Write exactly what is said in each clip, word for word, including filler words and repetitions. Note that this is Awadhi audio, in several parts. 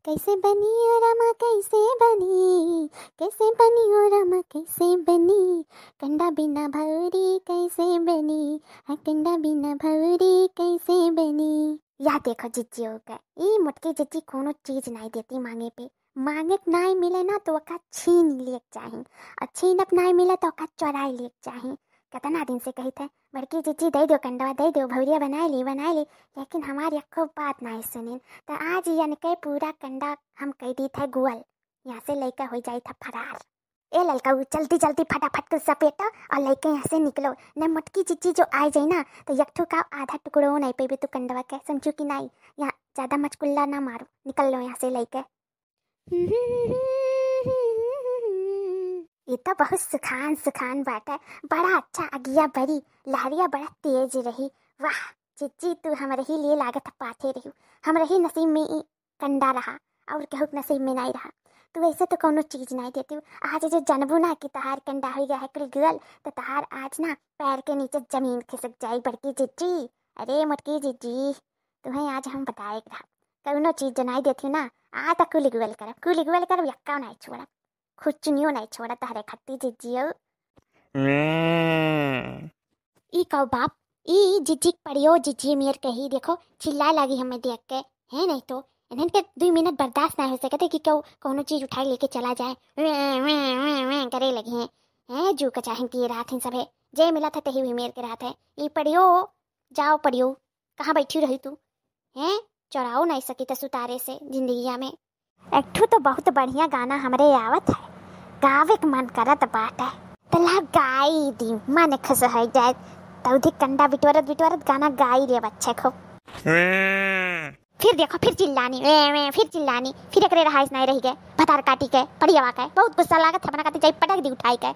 कैसे बनी ओ रामा, कैसे बनी, कैसे बनी ओ रामा, कैसे बनी, कंडा बिना भौरी कैसे बनी, हाँ, कंडा बिना भौरी कैसे बनी। या देखो जिज्जी हो गए, ई मोटकी जिज्जी कोनो चीज नाई देती मांगे पे। मांगे के नाई मिले ना तो ओका छीन लेक चाही, और छीनब नाई मिले तो ओका चोराई लेक चाही। कितना दिन से कही थे, "बड़की जिज्जी दे दो कंडवा, दे दो, भौरिया बनाए ली, बनाए ली," लेकिन हमार एको बात नाई सुनिन। तो आज यनके पूरा कंडा हम कह दी थे गुअल, यहाँ से लेकर हो जाई था फरार। ए ललका, उ जल्दी जल्दी फटाफट कुल सपेटो और लेके यहाँ से निकलो, न मोटकी जिज्जी जो आए जाई ना तो एक ठो का आधा टुकड़ो नहीं पेबे तू कंडवा के, समझू कि नाई? यहाँ ज्यादा मचकुल्ला ना मारो, निकल लो यहाँ से लेके। ई तो बहुत सुखान सुखान बाटे, बड़ा अच्छा अगिया बरी, लहरिया बड़ा तेज रही। वाह जिज्जी, तू हमरे ही लिए लागत पाथे रही, हमरे ही नसीब में ई कंडा रहा और केहू के नसीब में नहीं रहा। तू ऐसे तो कोनो चीज नहीं देती। आज जो जनबू ना कि तहार कंडा हो गया है कुल गुअल, तो तहार आज ना पैर के नीचे जमीन खिसक जाई बड़की जिज्जी। अरे मोटकी जिज्जी, तुम्हें आज हम बताए के रहा, कौनो चीज जो नहीं देती ना, आज तक कुल गुअल करब, कुल गुअल करब, यक्का नहीं छोड़ब, खुचनियो नहीं छोड़ब तहरे खत्ती जिज्जियो। ई कहो बाप, ई जिज्जी पड़ियो, जिज्जी मेर कही, देखो, चिल्लाए लागी हमें देख के, है नहीं तो इन्हन के दुई मिनट बर्दाश्त नहीं हो सकते कि केहू कोनो चीज उठाए लेके चला जाए, वे, वे, वे, वे करे लगी हैं। हैं, जू का चाहे किए रहत हैं सभे, जे मिला था तही हुई मेर के रहत है। ई पड़ियो, जाओ पड़ियो, कहाँ बैठी रही तू? हैं, चोराओ नहीं सकी त सुतारे से जिंदगिया में। एक ठो तो बहुत बढ़िया गाना हमरे आवत है, गावे के मन करत बाटे, तो ला गाई दी, मन खुश हो जाए। तौधी कंडा बिटोरत बिटोरत गाना गाई रे बच्चे खूब। फिर देखो, फिर चिल्लानी, वे, वे, फिर चिल्लानी, फिर एकरे रहाइश नहीं रही गए, भतार काटी के, पड़ियावा के, बहुत गुस्सा लागत है, अपना काटी जाई पटक दी उठाई के,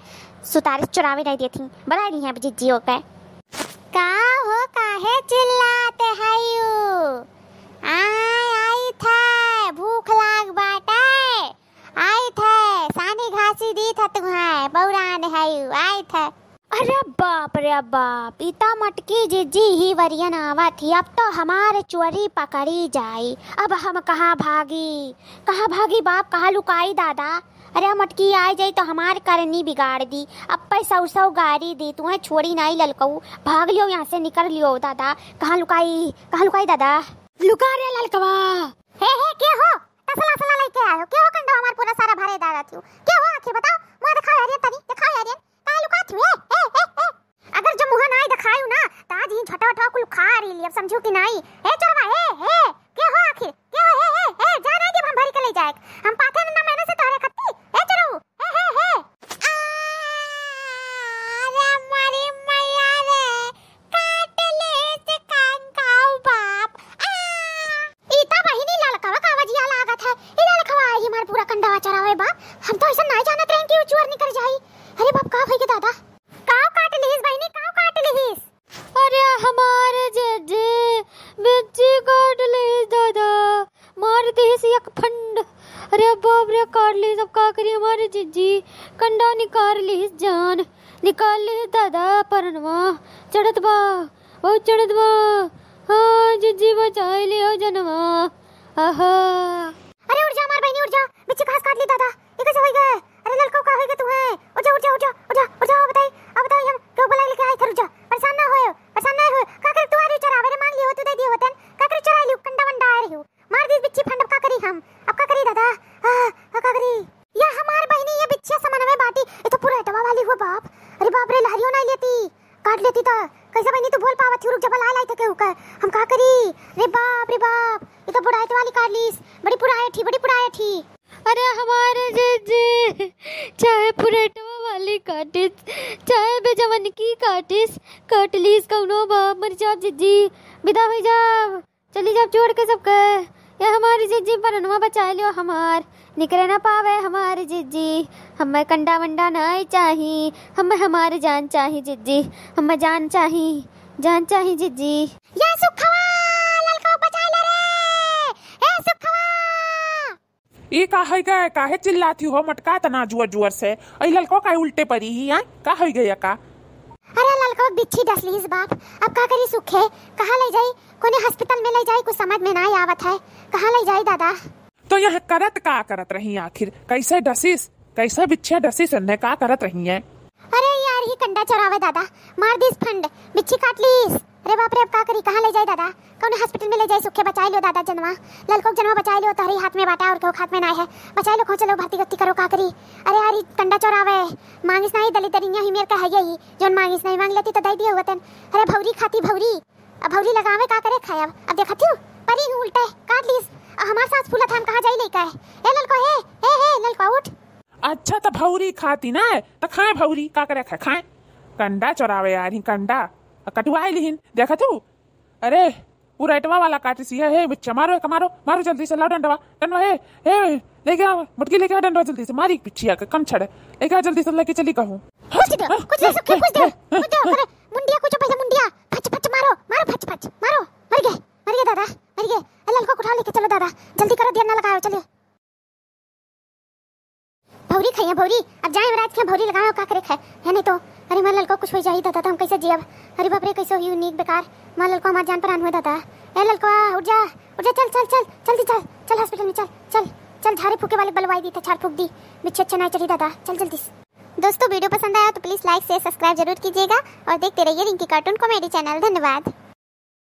सुतारे चुरावे नहीं देती, बड़ा नहीं है अब जिज्जियों के। का हो, काहे चिल्लाते हयू? आय, आई थे, भूख लाग बाटे। आई थे, सानी घासी दी था तुम्हें, बौरान हयू, आई थे। अरे बाप रे बाप, ई त मोटकी जिज्जी ही वरियन आवत ही। अब तो हमार चोरी पकड़ी जाई। अब हम कहाँ भागी, कहाँ भागी बाप, कहाँ लुकाई दादा? अरे मोटकी आई जाई तो हमार करनी बिगाड़ दी। अब पे सौ सौ गारी दी, तुम्हें छोड़ी नाई ललकऊ। भाग लियो यहाँ से, निकर लियो दादा। कहाँ लुकाई, कहाँ लुकाई दादा? लुका रे ललकवा। हे, हे, के हो? तसला असला लइके आयो। के हो कंडवा हमार पूरा सारा भरे दादा थियो। के हो आखिर बताओ? मुँह दिखाओ यार, ये तनी, दिखाओ यार, ये। काहे लुकात हुए? ए, ए, ए। अगर जो मुँह नाई दिखायू ना, त आज ही झटा उठा कुल खा रही ली, अब समझू कि नाई? ए चोरवा, ए, ए, के हो आखिर? के हो, ए, ए, ए, जा नाई देब हम भरी के ले जाए। हम पाथे ना मैंने से तोहरे खत्ती। ए चोरू, ए, ए, ए। आ, रे मारी मैया रे, काट ले से कांकाऊ बाप। आ! ई त बहिनी ललकवा का वजिया लागत है। ई ललकवा आई हमार पूरा कंडवा चरावे बाप। हम तो ऐसा नाई जानत रहेन कि वो चोर निकर जाई। अरे बाप, का होई गे दादा? काव काट लिहिस बहिनी, काव काट लिहिस? अरे हमार जिज्जी, बिज्जी काट लिहिस दादा। मार दिहिस एक फंड। अरे बाप रे, काट लिहिस, अब का करी हमार जिज्जी? कंडा निकार लिहिस जान, निकाल लिहिस दादा परनवा। चढ़त बा, बहुत चढ़त बा। हाँ, जिज्जी बचाई लियो जनवा। आहा। अरे उठ जा हमार बहिनी, उठ जा। बिच्छी घास काट ली दादा। ये कैसे होई गए? अरे ललको का होई गए तू है? उठ जा, उठ जा, उठ जा, उठ जा, उठ जा, बताई। अब बताई हम क्यों बुलाई लेके आए थे, रुक जा। परेशान ना होए, परेशान ना होए। का करे तू आ रही चरावे रे, मांग लियो तू दे दियो वतन। का करे चरा लियो, कंडा वंडा आ रही हो। मार दी बिच्छी फंड, अब का करी हम? अब का करी दादा? आ, का, का करी? या हमार बहिनी, ये बिच्छिया समन में बाटी, ये तो पूरा एटवा वाली हो बाप। अरे बाप रे, लहरियो ना लेती, काट लेती तो। कैसे बहिनी तू बोल पावत थी? रुक जा, बला लाई थे केहू का। हम का करी? रे बाप, रे बाप, ये तो बुढ़ाइत वाली काट लीस। बड़ी पुरायठी, बड़ी पुरायठी। अरे हमारे जिज्जी, चाहे पुरेटवा वाली काटिस, चाहे बेजवन की काटिस, काट लीस कौनो बाप, मर जाब जिज्जी, विदा हो जाब। चली जाब छोड़ के सबके। या हमारी जिज्जी परनवा बचाए लियो हमार, निकरे ना पावे हमारी जिज्जी। हमें कंडा वंडा नहीं चाही, हमें हमारी जान चाही जिज्जी, हमें जान चाही, जान चाही जिज्जी। या सुखवा, ललका बचाए ले रे, ए सुखवा। ई का है गए, काहे चिल्लाती हो मटका तना जोर जोर से? ई ललको काहे उल्टे परी ही, आय? का है गए का? अरे ललको बिच्छी डस लीस बाप, अब का करी सुखे? कहाँ ले जाई? कोने हॉस्पिटल में ले जाई, कुछ समझ में ना आवत है, कहाँ ले जाई दादा? तो यह करत का करत रही आखिर? कैसे डसिस? कैसे बिच्छिया डसिस? एन्ने का करत रही है? अरे यार, ही कंडा चोरावे दादा, मार दिस फंड, बिच्छी काट लीस। अरे बाप रे, अब का करी, कहाँ ले जाई दादा? कौन हॉस्पिटल में ले जाई? सुखे बचाई लो दादा जनवा, ललको के जनवा बचाई लो, तोहरे हाथ में बाटा और केहू के हाथ में नाय है। बचाई लो, खोज लो, भर्ती गत्ती करो, का करी? अरे यार, ही कंडा चोरावे, मांगिस नहीं दलित दरिया ही मेर का है यही, जौन मांगिस नहीं, मांग लेती तो दे दिए होतन। अरे भौरी खाती भौरी, अब भौरी लगावे का करे खाए? अब, अब देखत हूँ, परी हूँ उल्टे, काट लीस। अब हमार सांस फूलत है, हम कहाँ जाई लइका है? ए ललको, हे, हे, हे, ललको उठ। अच्छा, त भौरी खाती ना, त खाए भौरी, का करे खाए, खाए। कंडा चोरावे यार, ही कंडा, आ कटुआई लिहिन, देखत हूँ। अरे, पूरा एटवा वाला काटिस है, हे बच्चा, मारो, एक मारो, मारो जल्दी से, लाओ डंडवा, डंडवा, हे, हे, लेके आओ, मटकी लेके आओ, डंडवा जल्दी से, मारी बिच्छिया के, कम छड़े, लेके आओ जल्दी से, लेके चली कहूँ। कुछ दो, कुछ दो, सुखे, कुछ दो, कुछ दो, करे, मुंडिया, कुछ पहले मुंडिया, फच, फच, मारो, मारो, फच, फच, मारो, मर गए, मर गए दादा, मर गए। ए, ललको उठा लेके चलो दादा, जल्दी करो, देर ना लगाओ, चलिए। भौरी खाइए भौरी, अब जाए महाराज के भौरी लगाओ, का करे खाए, है नहीं तो। अरे मार ललको कुछ हो जाई दादा, तो हम कैसे जियब? अरे बाप रे, कैसे हुई नीक बेकार, मार ललको हमार जान परान हुए दादा। ए ललकवा, उठ जा, उठ जा, चल, चल, चल, जल्दी चल, चल हॉस्पिटल में चल, चल, चल, झाड़े फूके वाले बलवाई दी थे, झाड़ फूक दी, बिच्छे अच्छे ना चढ़ी दादा, चल जल्दी से। दोस्तों, वीडियो पसंद आया तो प्लीज लाइक, शेयर, सब्सक्राइब जरूर कीजिएगा और देखते रहिए रिंकी कार्टून कॉमेडी चैनल। धन्यवाद।